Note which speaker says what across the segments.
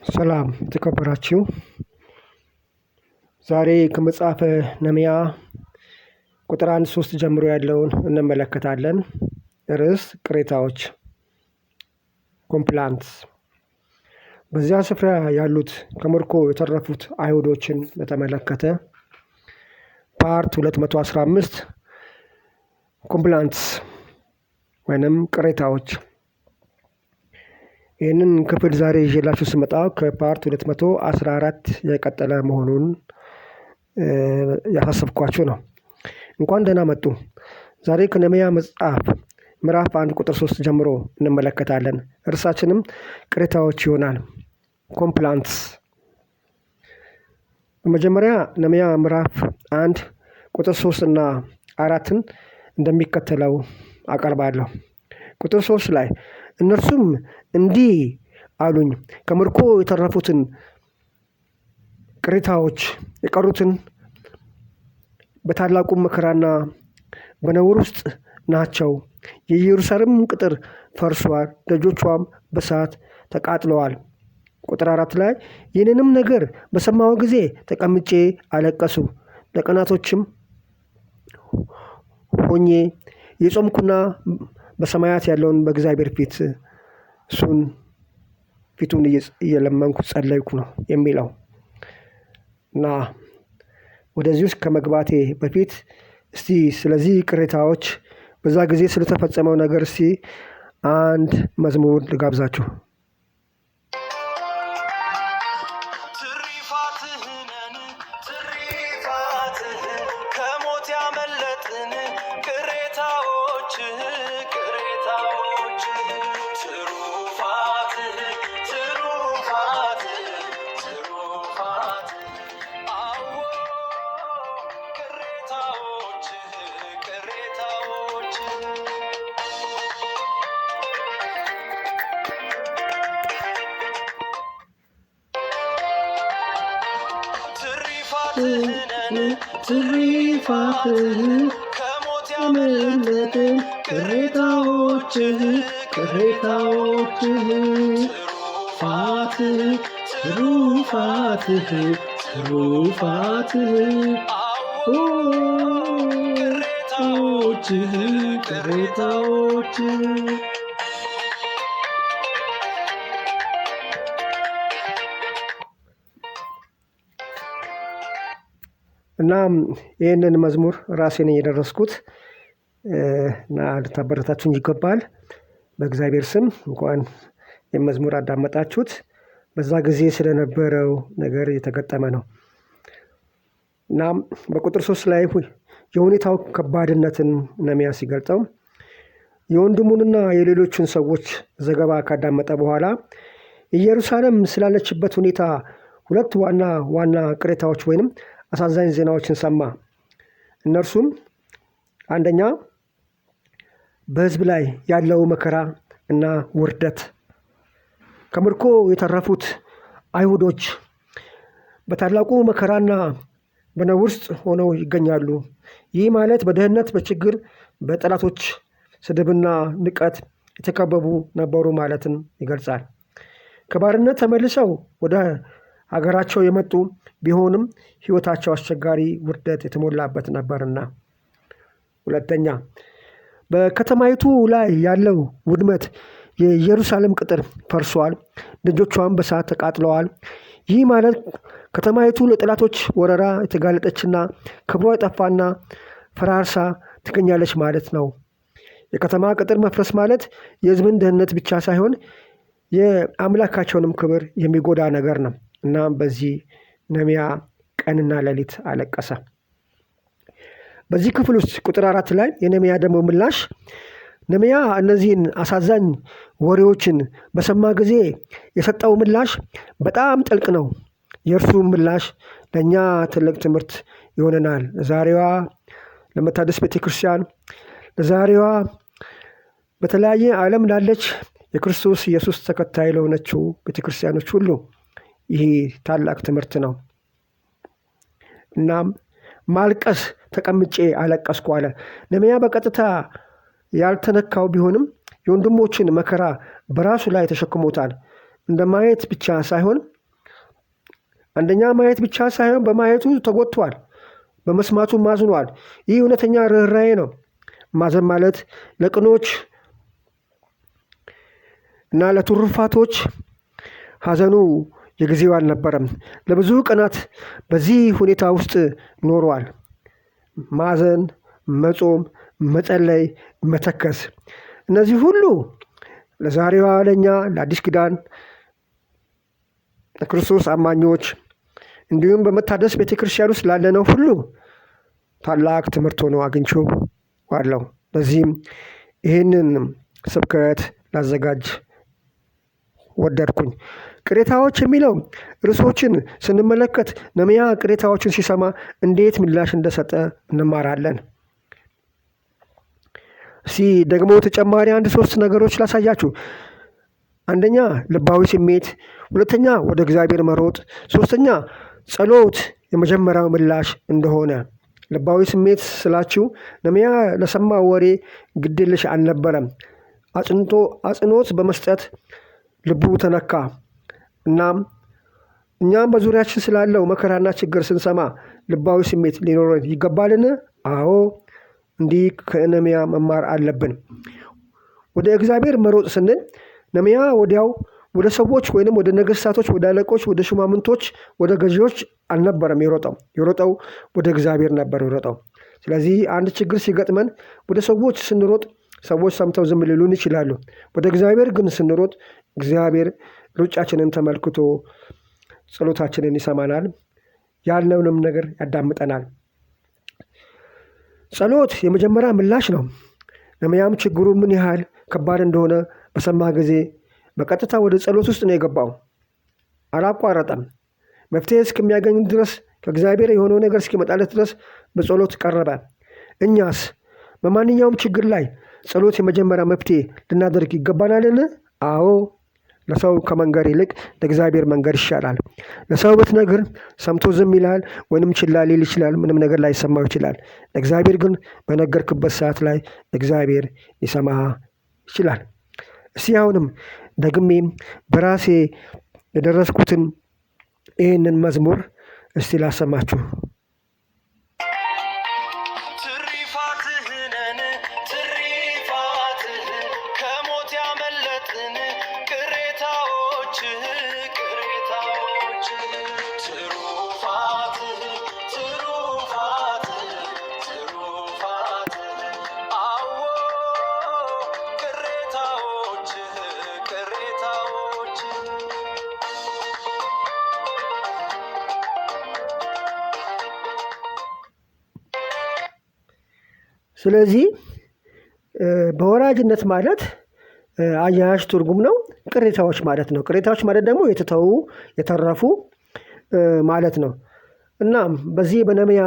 Speaker 1: ሰላም የተከበራችሁ፣ ዛሬ ከመጽሐፈ ነህምያ ቁጥር 1-3 ጀምሮ ያለውን እንመለከታለን። ርዕስ ቅሬታዎች፣ complaints። በዚያ ስፍራ ያሉት ከምርኮ የተረፉት አይሁዶችን በተመለከተ part 215፣ complaints ወይንም ቅሬታዎች። ይህንን ክፍል ዛሬ ይዤላችሁ ስመጣ ከ part 214 የቀጠለ መሆኑን ያሳሰብኳችሁ ነው። እንኳን ደህና መጡ። ዛሬ ከነህምያ መጽሐፍ ምዕራፍ 1 ቁጥር 3 ጀምሮ እንመለከታለን። እርሳችንም ቅሬታዎች ይሆናል። Complaints። በመጀመሪያ ነህምያ ምዕራፍ 1 ቁጥር 3 እና 4ን እንደሚከተለው አቀርባለሁ። ቁጥር 3 ላይ እነርሱም እንዲህ አሉኝ፣ ከምርኮ የተረፉትን ቅሬታዎች የቀሩትን በታላቁ መከራና በነውር ውስጥ ናቸው። የኢየሩሳሌም ቅጥር ፈርሷል፣ ደጆቿም በእሳት ተቃጥለዋል። ቁጥር 4 ላይ ይህንንም ነገር በሰማሁ ጊዜ ተቀምጬ አለቀሱ፣ ለቀናቶችም ሆኜ የጾምኩና በሰማያት ያለውን በእግዚአብሔር ፊት እሱን ፊቱን እየለመንኩ ጸለይኩ ነው የሚለው። እና ወደዚህ ውስጥ ከመግባቴ በፊት እስቲ ስለዚህ ቅሬታዎች በዛ ጊዜ ስለተፈጸመው ነገር እስቲ አንድ መዝሙር ልጋብዛችሁ።
Speaker 2: ትሪፋትህነን ትሪፋትህ ከሞት ያመለጥን ቅሬታዎችህ ቅሬታዎችህ ትሩፋትህ ትሩፋትህ ትሩፋትህ አዎ ቅሬታዎችህ ቅሬታዎችህ። ትሪፋትህነን
Speaker 1: ትሪፋትህ
Speaker 2: ከሞት
Speaker 1: ያመለጥን ቅሬታዎችህ ቅሬታዎችህ ፋትህ ትሩፋትህ ትሩፋትህ ኦችህ ቅሬታዎችህ። እና ይህንን መዝሙር ራሴን የደረስኩት እና ልታበረታችሁኝ ይገባል። በእግዚአብሔር ስም እንኳን የመዝሙር አዳመጣችሁት። በዛ ጊዜ ስለነበረው ነገር የተገጠመ ነው። እናም በቁጥር 3 ላይ የሁኔታው ከባድነትን ነህምያ ሲገልጸው የወንድሙንና የሌሎችን ሰዎች ዘገባ ካዳመጠ በኋላ ኢየሩሳሌም ስላለችበት ሁኔታ ሁለት ዋና ዋና ቅሬታዎች ወይንም አሳዛኝ ዜናዎችን ሰማ። እነርሱም አንደኛ በሕዝብ ላይ ያለው መከራ እና ውርደት፣ ከምርኮ የተረፉት አይሁዶች በታላቁ መከራና በነውር ውስጥ ሆነው ይገኛሉ። ይህ ማለት በድህነት፣ በችግር፣ በጠላቶች ስድብና ንቀት የተከበቡ ነበሩ ማለትን ይገልጻል። ከባርነት ተመልሰው ወደ ሀገራቸው የመጡ ቢሆንም ሕይወታቸው አስቸጋሪ ውርደት የተሞላበት ነበርና። ሁለተኛ በከተማይቱ ላይ ያለው ውድመት፣ የኢየሩሳሌም ቅጥር ፈርሷል፣ ደጆቿም በእሳት ተቃጥለዋል። ይህ ማለት ከተማይቱ ለጠላቶች ወረራ የተጋለጠችና ክብሯ የጠፋና ፈራርሳ ትገኛለች ማለት ነው። የከተማ ቅጥር መፍረስ ማለት የሕዝብን ደህንነት ብቻ ሳይሆን የአምላካቸውንም ክብር የሚጎዳ ነገር ነው። እናም በዚህ ነህምያ ቀንና ሌሊት አለቀሰ። በዚህ ክፍል ውስጥ ቁጥር 4 ላይ የነህምያ ደግሞ ምላሽ፣ ነህምያ እነዚህን አሳዛኝ ወሬዎችን በሰማ ጊዜ የሰጠው ምላሽ በጣም ጥልቅ ነው። የእርሱ ምላሽ ለእኛ ትልቅ ትምህርት ይሆነናል። ለዛሬዋ ለመታደስ ቤተክርስቲያን፣ ለዛሬዋ በተለያየ ዓለም ላለች የክርስቶስ ኢየሱስ ተከታይ ለሆነችው ቤተክርስቲያኖች ሁሉ ይህ ታላቅ ትምህርት ነው። እናም ማልቀስ ተቀምጬ አለቀስኩ አለ። ነህምያ በቀጥታ ያልተነካው ቢሆንም የወንድሞችን መከራ በራሱ ላይ ተሸክሞታል። እንደ ማየት ብቻ ሳይሆን አንደኛ ማየት ብቻ ሳይሆን በማየቱ ተጎድቷል፣ በመስማቱ አዝኗል። ይህ እውነተኛ ርኅራኄ ነው። ማዘን ማለት ለቅኖች እና ለትሩፋቶች ሐዘኑ የጊዜው አልነበረም። ለብዙ ቀናት በዚህ ሁኔታ ውስጥ ኖሯል። ማዘን፣ መጾም፣ መጸለይ፣ መተከዝ እነዚህ ሁሉ ለዛሬዋ ለእኛ ለአዲስ ኪዳን ለክርስቶስ አማኞች እንዲሁም በመታደስ ቤተ ክርስቲያን ውስጥ ላለነው ሁሉ ታላቅ ትምህርት ሆኖ አግኝቼዋለሁ። ለዚህም ይህንን ስብከት ላዘጋጅ ወደድኩኝ። ቅሬታዎች የሚለው ርዕሶችን ስንመለከት ነህምያ ቅሬታዎችን ሲሰማ እንዴት ምላሽ እንደሰጠ እንማራለን። እስቲ ደግሞ ተጨማሪ አንድ ሶስት ነገሮች ላሳያችሁ። አንደኛ ልባዊ ስሜት፣ ሁለተኛ ወደ እግዚአብሔር መሮጥ፣ ሶስተኛ ጸሎት የመጀመሪያው ምላሽ እንደሆነ። ልባዊ ስሜት ስላችሁ ነህምያ ለሰማው ወሬ ግድየለሽ አልነበረም። አጽንኦት በመስጠት ልቡ ተነካ። እናም እኛም በዙሪያችን ስላለው መከራና ችግር ስንሰማ ልባዊ ስሜት ሊኖረን ይገባልን? አዎ፣ እንዲህ ከነህምያ መማር አለብን። ወደ እግዚአብሔር መሮጥ ስንል ነህምያ ወዲያው ወደ ሰዎች ወይንም ወደ ነገስታቶች፣ ወደ አለቆች፣ ወደ ሹማምንቶች፣ ወደ ገዢዎች አልነበረም የሮጠው። የሮጠው ወደ እግዚአብሔር ነበር የሮጠው። ስለዚህ አንድ ችግር ሲገጥመን ወደ ሰዎች ስንሮጥ ሰዎች ሰምተው ዝም ሊሉን ይችላሉ። ወደ እግዚአብሔር ግን ስንሮጥ እግዚአብሔር ሩጫችንን ተመልክቶ ጸሎታችንን ይሰማናል፣ ያልነውንም ነገር ያዳምጠናል። ጸሎት የመጀመሪያ ምላሽ ነው። ነህምያም ችግሩ ምን ያህል ከባድ እንደሆነ በሰማ ጊዜ በቀጥታ ወደ ጸሎት ውስጥ ነው የገባው። አላቋረጠም። መፍትሄ እስከሚያገኝ ድረስ፣ ከእግዚአብሔር የሆነው ነገር እስኪመጣለት ድረስ በጸሎት ቀረበ። እኛስ በማንኛውም ችግር ላይ ጸሎት የመጀመሪያ መፍትሄ ልናደርግ ይገባናልን? አዎ፣ ለሰው ከመንገር ይልቅ ለእግዚአብሔር መንገር ይሻላል። ለሰው ብትነግር ሰምቶ ዝም ይላል፣ ወይንም ችላ ሊል ይችላል። ምንም ነገር ላይሰማው ይችላል። ለእግዚአብሔር ግን በነገርክበት ሰዓት ላይ እግዚአብሔር ሊሰማ ይችላል። እስቲ አሁንም ደግሜ በራሴ የደረስኩትን ይህንን መዝሙር እስቲ ላሰማችሁ።
Speaker 2: ትሪፋትህነን ትሪፋትህ ከሞት ያመለጥን ቅሬታዎችህ ቅሬታዎችህ ትሩፋትህ ትሩፋትህ ትሩፋትህ አዎ ቅሬታዎችህ ቅሬታዎችህ።
Speaker 1: ስለዚህ በወራጅነት ማለት አያያዥ ትርጉም ነው። ቅሬታዎች ማለት ነው። ቅሬታዎች ማለት ደግሞ የተተዉ የተረፉ ማለት ነው። እናም በዚህ በነህምያ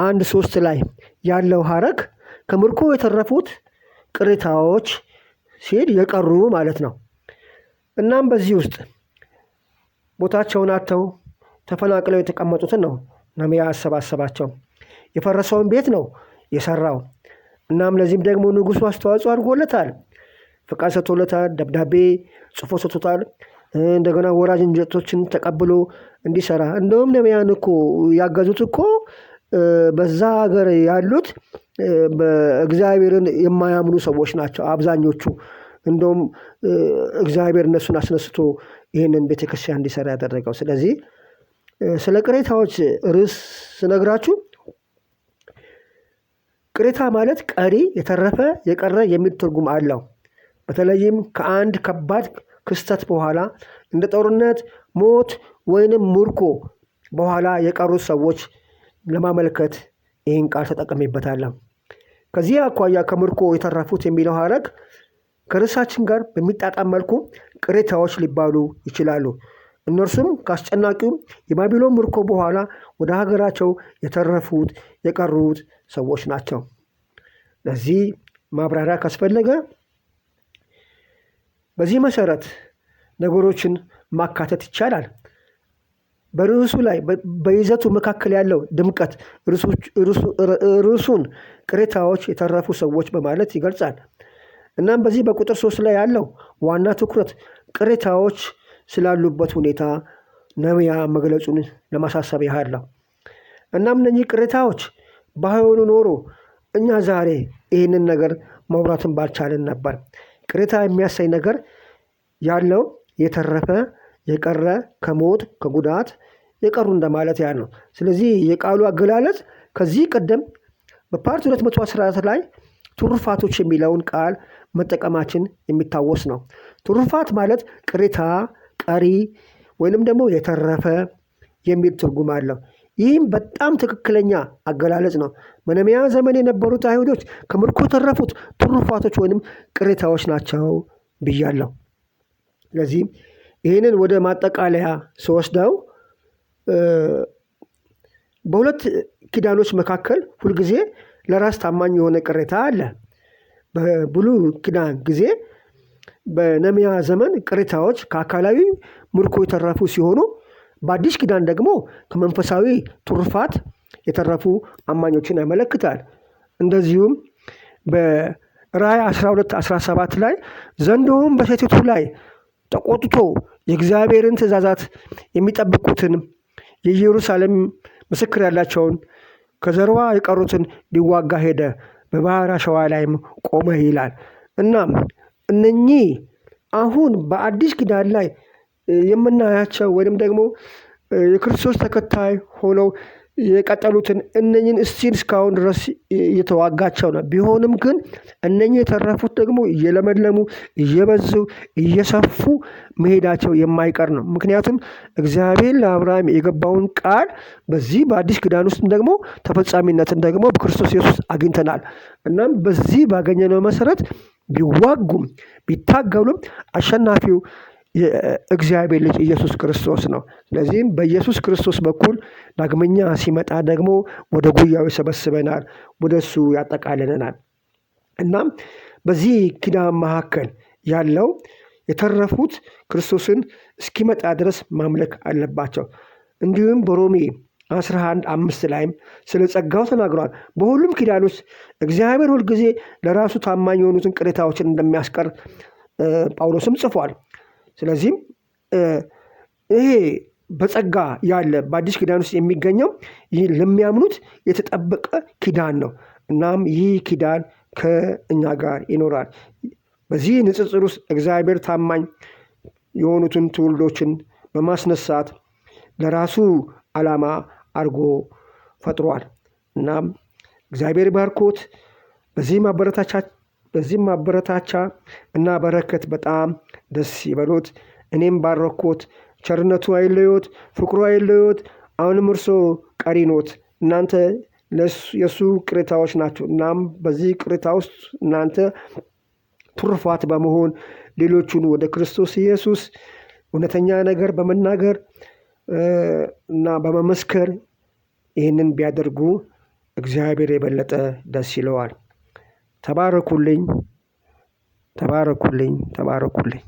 Speaker 1: 1:3 ላይ ያለው ሐረግ ከምርኮ የተረፉት ቅሬታዎች ሲል የቀሩ ማለት ነው። እናም በዚህ ውስጥ ቦታቸውን አጥተው ተፈናቅለው የተቀመጡትን ነው ነህምያ ያሰባሰባቸው። የፈረሰውን ቤት ነው የሰራው። እናም ለዚህም ደግሞ ንጉሱ አስተዋጽኦ አድርጎለታል። ፍቃድ ሰጥቶለታል። ደብዳቤ ጽፎ ሰጥቶታል። እንደገና ወራጅ እንጨቶችን ተቀብሎ እንዲሰራ። እንደውም ነህምያን እኮ ያገዙት እኮ በዛ ሀገር ያሉት በእግዚአብሔርን የማያምኑ ሰዎች ናቸው አብዛኞቹ። እንደውም እግዚአብሔር እነሱን አስነስቶ ይህንን ቤተክርስቲያን እንዲሰራ ያደረገው። ስለዚህ ስለ ቅሬታዎች ርዕስ ስነግራችሁ ቅሬታ ማለት ቀሪ፣ የተረፈ፣ የቀረ የሚል ትርጉም አለው። በተለይም ከአንድ ከባድ ክስተት በኋላ እንደ ጦርነት፣ ሞት ወይንም ምርኮ በኋላ የቀሩት ሰዎች ለማመልከት ይህን ቃል ተጠቅሜበታለሁ። ከዚህ አኳያ ከምርኮ የተረፉት የሚለው ሐረግ ከርዕሳችን ጋር በሚጣጣም መልኩ ቅሬታዎች ሊባሉ ይችላሉ። እነርሱም ከአስጨናቂው የባቢሎን ምርኮ በኋላ ወደ ሀገራቸው የተረፉት የቀሩት ሰዎች ናቸው። ለዚህ ማብራሪያ ካስፈለገ በዚህ መሰረት ነገሮችን ማካተት ይቻላል። በርዕሱ ላይ በይዘቱ መካከል ያለው ድምቀት ርዕሱን ቅሬታዎች የተረፉ ሰዎች በማለት ይገልጻል። እናም በዚህ በቁጥር 3 ላይ ያለው ዋና ትኩረት ቅሬታዎች ስላሉበት ሁኔታ ነህምያ መግለጹን ለማሳሰብ ያህል ነው። እናም እነኚህ ቅሬታዎች ባይሆኑ ኖሮ እኛ ዛሬ ይህንን ነገር ማውራትን ባልቻልን ነበር። ቅሬታ የሚያሳይ ነገር ያለው የተረፈ፣ የቀረ፣ ከሞት ከጉዳት የቀሩ እንደማለት ያህል ነው። ስለዚህ የቃሉ አገላለጽ ከዚህ ቀደም በ part 214 ላይ ትሩፋቶች የሚለውን ቃል መጠቀማችን የሚታወስ ነው። ትሩፋት ማለት ቅሬታ፣ ቀሪ ወይንም ደግሞ የተረፈ የሚል ትርጉም አለው። ይህም በጣም ትክክለኛ አገላለጽ ነው። በነህምያ ዘመን የነበሩት አይሁዶች ከምርኮ የተረፉት ትሩፋቶች ወይንም ቅሬታዎች ናቸው ብያለሁ። ስለዚህ ይህንን ወደ ማጠቃለያ ስወስደው በሁለት ኪዳኖች መካከል ሁልጊዜ ለራስ ታማኝ የሆነ ቅሬታ አለ። በብሉይ ኪዳን ጊዜ በነህምያ ዘመን ቅሬታዎች ከአካላዊ ምርኮ የተረፉ ሲሆኑ፣ በአዲስ ኪዳን ደግሞ ከመንፈሳዊ ትሩፋት የተረፉ አማኞችን ያመለክታል። እንደዚሁም በራእይ 12:17 ላይ ዘንዶውም በሴቲቱ ላይ ተቆጥቶ የእግዚአብሔርን ትእዛዛት የሚጠብቁትን የኢየሩሳሌም ምስክር ያላቸውን ከዘርዋ የቀሩትን ሊዋጋ ሄደ፣ በባህር አሸዋ ላይም ቆመ ይላል። እናም እነኚህ አሁን በአዲስ ኪዳን ላይ የምናያቸው ወይንም ደግሞ የክርስቶስ ተከታይ ሆነው የቀጠሉትን እነኚህን እስቲል እስካሁን ድረስ እየተዋጋቸው ነው። ቢሆንም ግን እነኚህ የተረፉት ደግሞ እየለመለሙ፣ እየበዙ፣ እየሰፉ መሄዳቸው የማይቀር ነው። ምክንያቱም እግዚአብሔር ለአብርሃም የገባውን ቃል በዚህ በአዲስ ኪዳን ውስጥ ደግሞ ተፈጻሚነትን ደግሞ በክርስቶስ ኢየሱስ አግኝተናል። እናም በዚህ ባገኘነው መሰረት ቢዋጉም ቢታገሉም አሸናፊው የእግዚአብሔር ልጅ ኢየሱስ ክርስቶስ ነው። ስለዚህም በኢየሱስ ክርስቶስ በኩል ዳግመኛ ሲመጣ ደግሞ ወደ ጉያው ይሰበስበናል፣ ወደ እሱ ያጠቃልለናል። እናም በዚህ ኪዳን መካከል ያለው የተረፉት ክርስቶስን እስኪመጣ ድረስ ማምለክ አለባቸው። እንዲሁም በሮሜ 11:5 ላይም ስለ ጸጋው ተናግሯል። በሁሉም ኪዳን ውስጥ እግዚአብሔር ሁልጊዜ ለራሱ ታማኝ የሆኑትን ቅሬታዎችን እንደሚያስቀር ጳውሎስም ጽፏል። ስለዚህም ይሄ በጸጋ ያለ በአዲስ ኪዳን ውስጥ የሚገኘው ይህ ለሚያምኑት የተጠበቀ ኪዳን ነው። እናም ይህ ኪዳን ከእኛ ጋር ይኖራል። በዚህ ንጽጽር ውስጥ እግዚአብሔር ታማኝ የሆኑትን ትውልዶችን በማስነሳት ለራሱ ዓላማ አድርጎ ፈጥሯል። እናም እግዚአብሔር ባርኮት በዚህ ማበረታቻ እና በረከት በጣም ደስ ይበሎት። እኔም ባረኮት። ቸርነቱ አይለዮት፣ ፍቅሩ አይለዮት። አሁንም እርሶ ቀሪ ኖት። እናንተ የእሱ ቅሬታዎች ናቸው። እናም በዚህ ቅሬታ ውስጥ እናንተ ትሩፋት በመሆን ሌሎቹን ወደ ክርስቶስ ኢየሱስ እውነተኛ ነገር በመናገር እና በመመስከር ይህንን ቢያደርጉ እግዚአብሔር የበለጠ ደስ ይለዋል። ተባረኩልኝ፣ ተባረኩልኝ፣ ተባረኩልኝ።